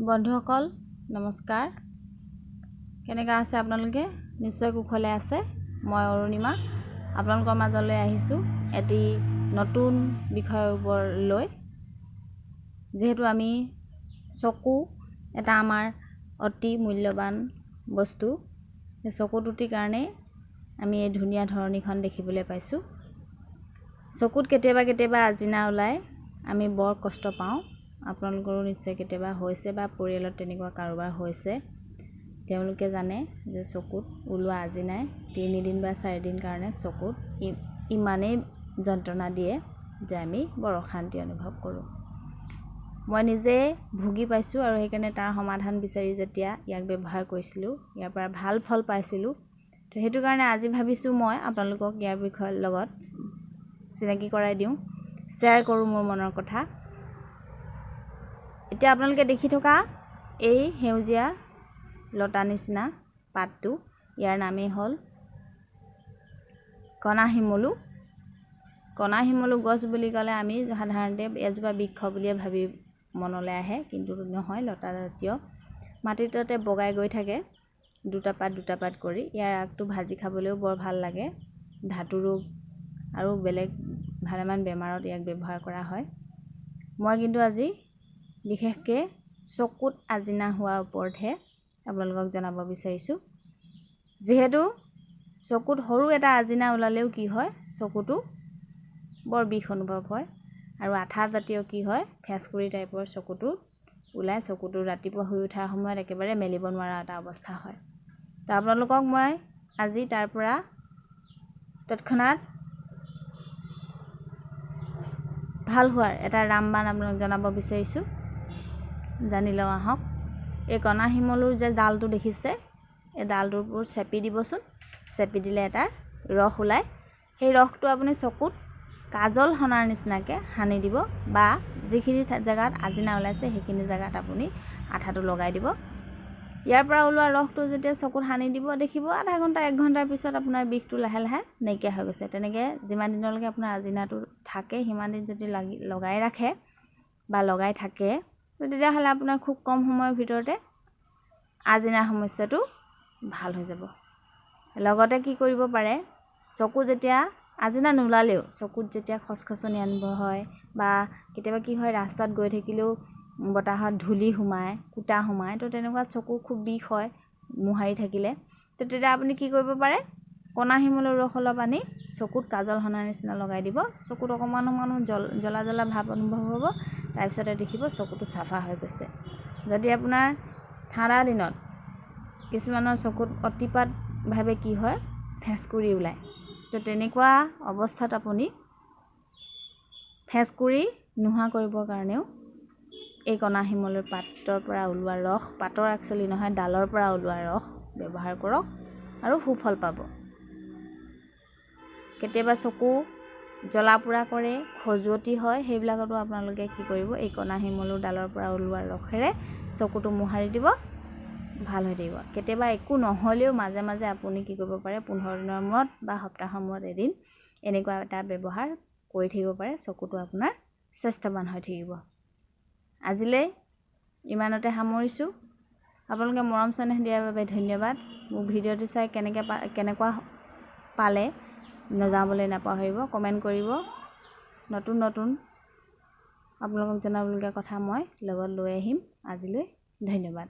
বন্ধুসকল নমস্কাৰ। কেনেকুৱা আছে আপোনালোকে? নিশ্চয় কুশলে আছে। মই অৰুণিমা আপোনালোকৰ মাজলৈ আহিছোঁ এটি নতুন বিষয়ৰ ওপৰত লৈ। যিহেতু আমি চকু এটা আমাৰ অতি মূল্যৱান বস্তু, সেই চকু দুটিৰ কাৰণেই আমি এই ধুনীয়া ধৰণীখন দেখিবলৈ পাইছোঁ। চকুত কেতিয়াবা কেতিয়াবা আজিনা ওলায়, আমি বৰ কষ্ট পাওঁ। আপোনালোকৰো নিশ্চয় কেতিয়াবা হৈছে বা পৰিয়ালত তেনেকুৱা কাৰোবাৰ হৈছে, তেওঁলোকে জানে যে চকুত ওলোৱা আজিনাই 3 দিন বা 4 দিন কাৰণে চকুত ইমানেই যন্ত্ৰণা দিয়ে যে আমি বৰ অশান্তি অনুভৱ কৰোঁ। মই নিজে ভুগি পাইছোঁ আৰু সেইকাৰণে তাৰ সমাধান বিচাৰি যেতিয়া ইয়াক ব্যৱহাৰ কৰিছিলোঁ, ইয়াৰ পৰা ভাল ফল পাইছিলোঁ। তো সেইটো কাৰণে আজি ভাবিছোঁ মই আপোনালোকক ইয়াৰ বিষয়ৰ লগত চিনাকি কৰাই দিওঁ, শ্বেয়াৰ কৰোঁ মোৰ মনৰ কথা। এতিয়া আপোনালোকে দেখি থকা এই সেউজীয়া লতা নিচিনা পাতটো, ইয়াৰ নামেই হ'ল কণা শিমলু। কণা শিমলু গছ বুলি ক'লে আমি সাধাৰণতে এজোপা বৃক্ষ বুলিয়ে ভাবি মনলৈ আহে, কিন্তু নহয়, লতা জাতীয়। মাটিততে বগাই গৈ থাকে দুটা পাত দুটা পাত কৰি। ইয়াৰ আগটো ভাজি খাবলৈও বৰ ভাল লাগে। ধাতু ৰোগ আৰু বেলেগ ভালেমান বেমাৰত ইয়াক ব্যৱহাৰ কৰা হয়। মই কিন্তু আজি বিশেষকৈ চকুত আজিনা হোৱাৰ ওপৰতহে আপোনালোকক জনাব বিচাৰিছোঁ। যিহেতু চকুত সৰু এটা আজিনা ওলালেও কি হয়, চকুটো বৰ বিষ অনুভৱ হয় আৰু আঠা জাতীয় কি হয়, ফেচকুৰি টাইপৰ চকুটো ওলাই, চকুটো ৰাতিপুৱা শুই উঠাৰ সময়ত একেবাৰে মেলিব নোৱাৰা এটা অৱস্থা হয়। তো আপোনালোকক মই আজি তাৰ পৰা তৎক্ষণাত ভাল হোৱাৰ এটা ৰামবাণ আপোনালোক জনাব বিচাৰিছোঁ, জানি লওঁ আহক। এই কণা শিমলুৰ যে ডালটো দেখিছে, এই ডালটোৰ ওপৰত চেপি দিবচোন। চেপি দিলে এটা ৰস ওলায়। সেই ৰসটো আপুনি চকুত কাজল সনাৰ নিচিনাকৈ সানি দিব বা যিখিনি জেগাত আজিনা ওলাইছে সেইখিনি জেগাত আপুনি আঠাটো লগাই দিব। ইয়াৰ পৰা ওলোৱা ৰসটো যেতিয়া চকুত সানি দিব, দেখিব আধা ঘণ্টা এক ঘণ্টাৰ পিছত আপোনাৰ বিষটো লাহে লাহে নাইকিয়া হৈ গৈছে। তেনেকৈ যিমান দিনলৈকে আপোনাৰ আজিনাটো থাকে সিমান দিন যদি লাগি লগাই ৰাখে বা লগাই থাকে, তেতিয়াহ'লে আপোনাৰ খুব কম সময়ৰ ভিতৰতে আজিনাৰ সমস্যাটো ভাল হৈ যাব। লগতে কি কৰিব পাৰে, চকু যেতিয়া আজিনা নোলালেও চকুত যেতিয়া খচখচনি অনুভৱ হয় বা কেতিয়াবা কি হয়, ৰাস্তাত গৈ থাকিলেও বতাহত ধূলি সোমায়, কুটা সোমায়, তো তেনেকুৱাত চকু খুব বিষ হয় মোহাৰি থাকিলে। তো তেতিয়া আপুনি কি কৰিব পাৰে, কণা শিমলুৰ ৰস অলপ আনি চকুত কাজল সনাৰ নিচিনা লগাই দিব। চকুত অকণমান অকণমান জ্বলা জ্বলা ভাৱ অনুভৱ হ'ব, তাৰপিছতে দেখিব চকুটো চাফা হৈ গৈছে। যদি আপোনাৰ ঠাণ্ডা দিনত কিছুমানৰ চকুত অতিপাতভাৱে কি হয়, ফেচকুৰি ওলায়, তো তেনেকুৱা অৱস্থাত আপুনি ফেচকুৰি নোহোৱা কৰিবৰ কাৰণেও এই কণা শিমলুৰ পাতৰ পৰা ওলোৱা ৰস, পাতৰ একচুৱেলি নহয়, ডালৰ পৰা ওলোৱা ৰস ব্যৱহাৰ কৰক আৰু সুফল পাব। কেতিয়াবা চকু জ্বলা পোৰা কৰে, খজুৱতি হয়, সেইবিলাকতো আপোনালোকে কি কৰিব, এই কণা শিমলুৰ ডালৰ পৰা ওলোৱা ৰসেৰে চকুটো মোহাৰি দিব, ভাল হৈ থাকিব। কেতিয়াবা একো নহ'লেও মাজে মাজে আপুনি কি কৰিব পাৰে, 15 দিনৰ মূৰত বা সপ্তাহৰ মূৰত এদিন এনেকুৱা এটা ব্যৱহাৰ কৰি থাকিব পাৰে, চকুটো আপোনাৰ স্বাস্থ্যৱান হৈ থাকিব। আজিলৈ ইমানতে সামৰিছোঁ। আপোনালোকে মৰম চেনেহ দিয়াৰ বাবে ধন্যবাদ। মোক ভিডিঅ'টো চাই কেনেকৈ কেনেকুৱা পালে জনাবলৈ নাপাহৰিব, কমেণ্ট কৰিব। নতুন নতুন আপোনালোকক জনাবলগীয়া কথা মই লগত লৈ আহিম। আজিলৈ ধন্যবাদ।